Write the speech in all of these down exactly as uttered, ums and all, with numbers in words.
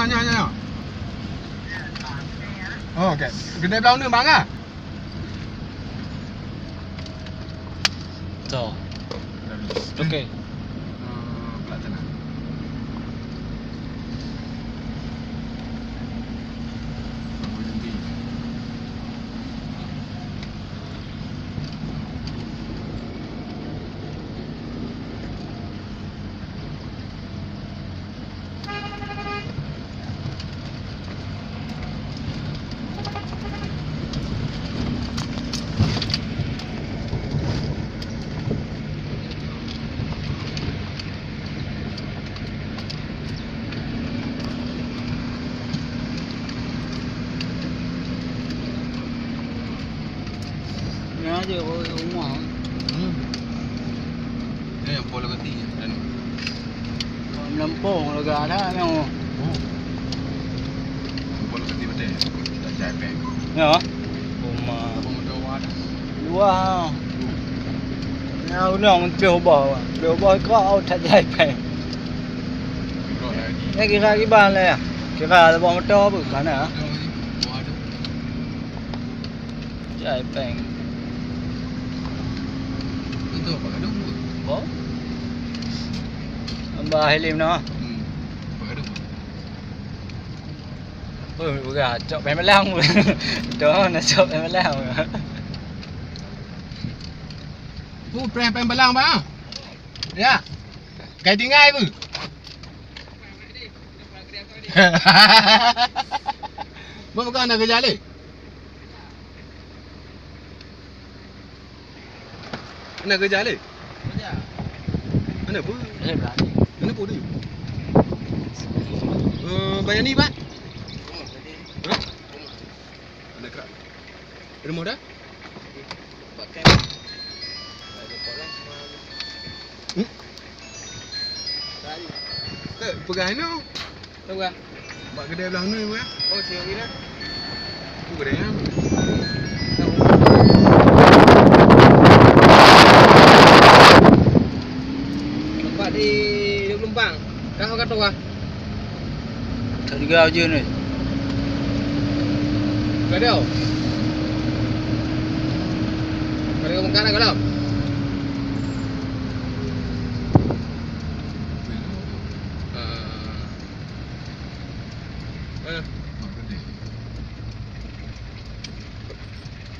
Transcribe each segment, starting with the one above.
Nyoe, nyoe, nyoe. Oh, okey. Keudè blang uneuen bang ah? Toh. Okey. Eh, plat tanah. Nyan jih, oh, rumah. Hmm. Eh, yang pola kati ya, dan Lampung lega that nyoe. Oh. Yang pola kati betul. Tak jai peng. Ya. Rumah. Rumah tua dah. Dua. Hmm. Ya, udah menteri ubah. Dia ubah kau tak jai peng. Kira lagi. Ya, kira kiban lah ya. Kira lepas motor apa? Mana? Tua lagi. Tua dah. Jai peng. Itu apa gaduh? Bo? Tambah helm noh. Hmm. Apa gaduh? Oh, bukan. Cok peng belang. Dah nak cok peng belang. Oh, peng, peng belang, bang. Ya. Kai tinggai bu. Bukan nak kerja leh. Hana keureuja lé? Keureuja. Hana peue? Eh, berani. Hana peue teuh? Eh, Bayani, Pak? Rumah tadi. Hah? Rumah. Hana krak. Rumoh dah? Pakai. Hmm? Tadi. Tak, peugah inoe. Tahu kan? Bak keudè blah nui, bukan? Oh, siap gini. Tu keudè nyan. Nampak di dua puluh empat. Kah, kah tu kah? Tak juga aja ni. Gadoh. Gadoh bengkak dah gadoh. Ah. Eh.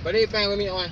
Balik peng kami, oi.